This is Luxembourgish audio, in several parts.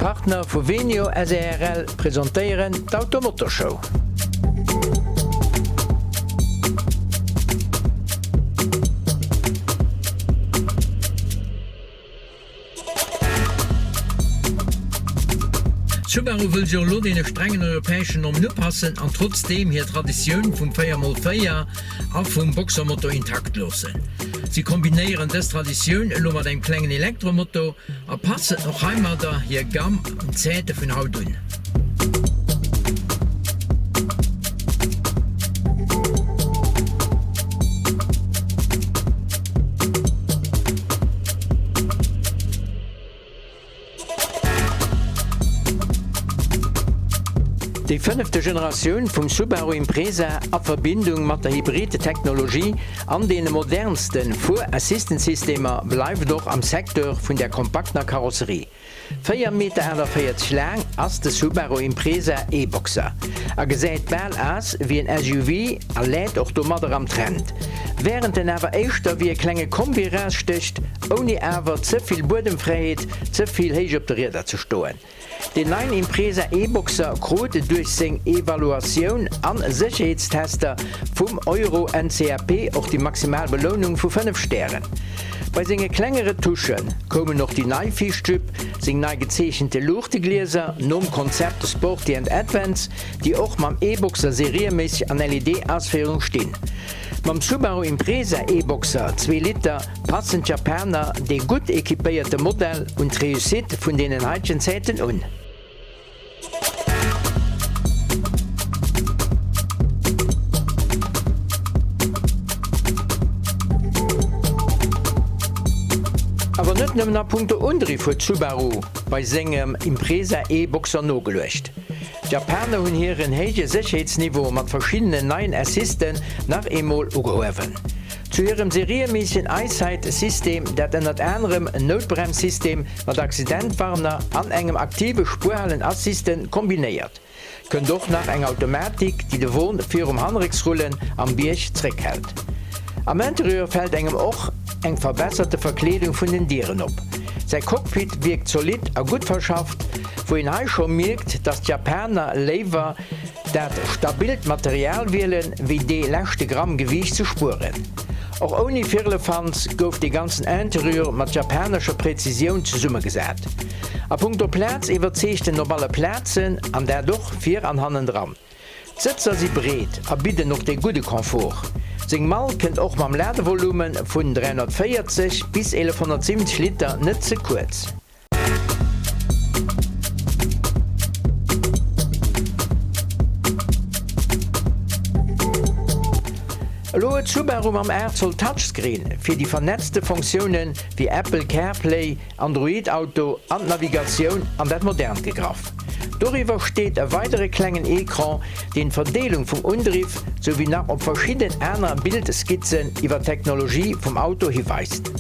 Partner vu Venio SARL presentéieren d'Automotorshow. Subaru wëll sech och elo deene strengen europäeschen Normen upassen an trotzdeem hir Traditioun vum 4 x 4 a vum Boxermotor intakt loossen. Si kombinéieren dës Traditioun elo mat engem klengen Elektromotor a passen och heimadder hir Gamm un d'Zäite vun haut un. Déi fënnefte Generatioun vum Subaru Impreza a Verbindung mat der Hybrid-Technologie an deene modernste Fuer-Assistance-Systemer bleift och am Secteur vun der kompakter Karosserie. 4 Meter 48 laang ass de Subaru Impreza E-Boxer a gesäit bal aus wéi en SUV a läit och domadder am Trend, wärend en awer éischter wéi e klenge Kombi erausstécht, ouni awer ze vill Buedemfräiheet, ze vill héich op de Rieder ze stoen. Deen neien Impreza E-Boxer krut duerch seng Evaluatioun an Sécherheetstester vum Euro NCAP och déi maximal Belounung vu 5 Stären. Bei senge klenge Retusche koumen och déi nei Viischtjupp, seng nei gezeechente Luuchteglieser nom Konzept Sporty and Advance, déi och mam E-Boxer serieméisseg an LED-Ausféierung stinn. Mam Subaru Impreza E-Boxer, zwee Liter, passen d'Japaner dee gutt equipéierte Modell un d'Reussite vun deenen haitegen Zäiten un. Awer net nëmmen a punkto Undriff huet Subaru bei sengem Impreza E-Boxer nogeluecht. D'Japaner hunn hiren héije Sécherheetsniveau mat verschiddenen neien Assisten nach eemol ugehuewen. Zu hirem serieméissegen Eyesight-System, dat ënnert anerem en Noutbremssystem mat Accidentwarner an engem aktive Spuerhalen-Assistent kombinéiert, kënnt och nach eng Automatik, déi de Won virum Hannerécksrullen am Bierg zréckhält. Am Interieur fält engem och eng verbesserte Verkleedung vun den Dieren op. Säi Cockpit wierkt zolidd a gutt verschafft, wou een hei scho mierkt, dass d'Japaner léiwer Dat stabilt Material wielen, wéi dee leschte Gramm Gewiicht ze spueren. Och ouni Firlefanz gouf dee ganzen Interieur mat japanescher Präzisioun zesummegesat. A punkto Plaz iwwerzeegt en op alle Plazen, an dat och vir an hannendran. D'Sëtzer si breet a bidden och dee gudde Confort. Seng Mall kënnt och mam Ladevolume vun 340 bis 1170 Liter net ze kuerz. Elo huet Subaru mam 8 Zoll Touchscreen fir déi vernetzte Fonctioune wéi Apple CarPlay, Android Auto an d'Navigatioun an dat Modernt gegraff. Doriwwer steet e weidere klengen Ecran, deen d'Verdeelung vum Undriff souwéi nach op verschidden aner Bildskizzen iwwer d'Technologie vum Auto hiweist.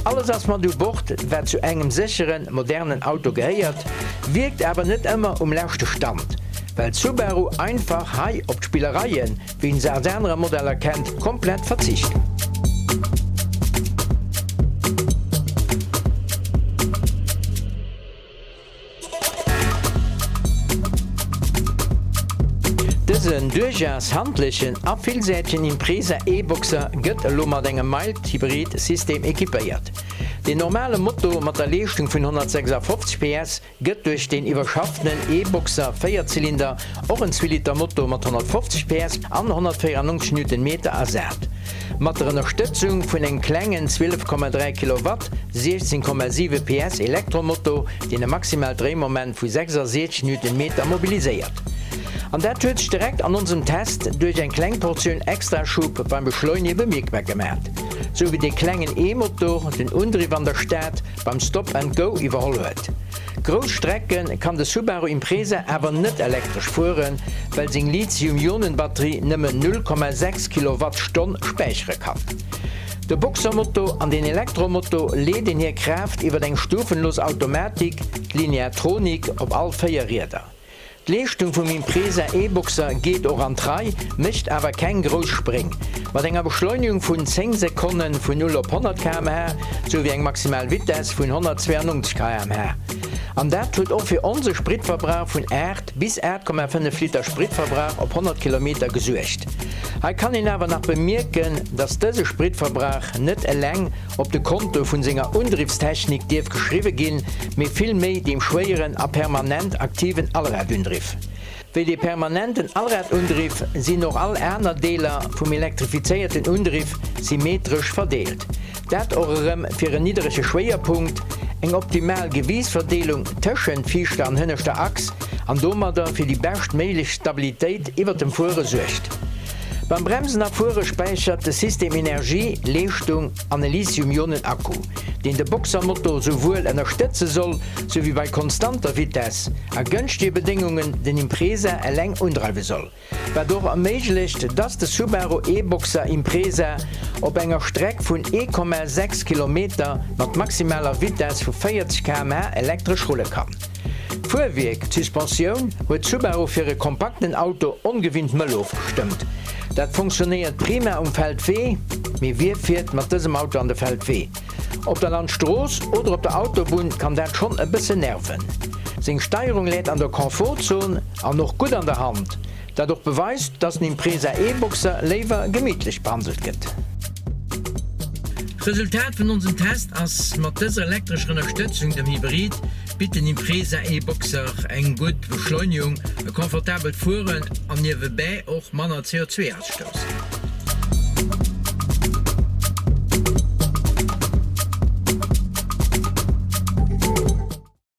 Alles ass mat u Bord, wat zu engem sécheren, modernen Auto gehéiert, wierkt awer net ëmmer um leschte Stand, well Subaru einfach hei op d'Spillereien, wéi een se aus anere Modeller kennt, komplett verzicht. Dësen duerchaus handlechen a villsäitegen Impreza E-Boxer gëtt elo mat engem Mild-Hybrid-System equipéiert. Den normale Motor mat der Leeschtung vun 156 PS gëtt duerch den iwwerschaffenen E-Boxer Véierzylinder, och en Zwee-Liter-Motor mat 150 PS an 194 Newtonmeter, ersat. Mat der Ënnerstëtzung vun engem klengen 12,3 Kilowatt, 16,7 PS Elektromotor, deen e maximaalt Dréimoment vu 66 Newtonmeter mobiliséiert. An dat huet sech direkt an onsem Test duerch eng kleng Portioun Extraschub beim Beschleunige bemierkbar gemat, sou wéi dee klengen E-Motor den Undriff an der Stad beim Stop and Go iwwerholl huet. Grouss Strecke kann de Subaru Impreza awer net elektresch fueren, well seng Lithium-Ionen-Batterie nëmmen 0,6 Kilowattstonn späichere kann. De Boxermotor an den Elektromotor leeden hir Kraaft iwwer eng stufenlos Automatik, d'Lineartronic, op all 4 Rieder. D'Leeschtung vum Impreza E-Boxer geet och an d'Rei, mécht awer keng grouss Spréng. Mat enger Beschleunigung vun 10 Sekonne vun 0 op 100 km/h, sou wéi eng maximal Vitess vun 192 km/h. An dat huet och fir onse Spritverbrauch vun 8 bis 8,5 Liter Spritverbrauch op 100 Kilometer gesuergt. Hei kann een awer nach bemierken, dass dëse Spritverbrauch net eleng op de Konto vun senger Undriffstechnik dierf geschriwwe ginn, mee vill méi deem schwéieren a permanent aktiven Allradundriff. Wéi dee permanenten Allradundriff sinn och all aner Deeler vum elektrifizéierten Undriff symmetresch verdeelt. Dat och erëm fir en nidderege Schwéierpunkt, eng optimal Gewiichtsverdeelung tëschent viischter an hënneschter Achs an domadder fir déi bescht méiglech Stabilitéit iwwer dem Fuere suergt. Beim Bremsen a Fuere späichert de System Energie, Leeschtung an e Lithium-Ionen-Akku, deen de Boxermotor souwuel ënnerstëtze soll, sou wéi bei konstanter Vitess a gënschtege Bedéngungen den Impreza eleng undreiwe soll. Wat och erméiglecht, dass de Subaru e-Boxer Impreza op enger Streck vun 1,6 Kilometer mat maximaler Vitess vu 40 km/h elektresch rulle kann. D'Fuerwierk, d'Suspensioun, huet Subaru fir e kompakten Auto ongewinnt mëll ofgestëmmt. Dat funktionéiert prima um Feldwee, mee wie fiert mat dësem Auto an de Feldwee? Op der Landstrooss oder op der Autobunn kann dat schonn e bëssen nerven. Seng Steierung läit an der Komfortzon an och gutt an der Hand, dat och beweist, dass den Impreza E-Boxer léiwer gemittlech behandelt gëtt. D'Resultat vun onsem Test ass, Mat dëser elektrescher Ënnerstëtzung, dem Hybrid, bitt den Impreza E-Boxer eng gutt Beschleunigung, e komfortabelt Fueren an niewebäi och manner CO2-Ausstouss.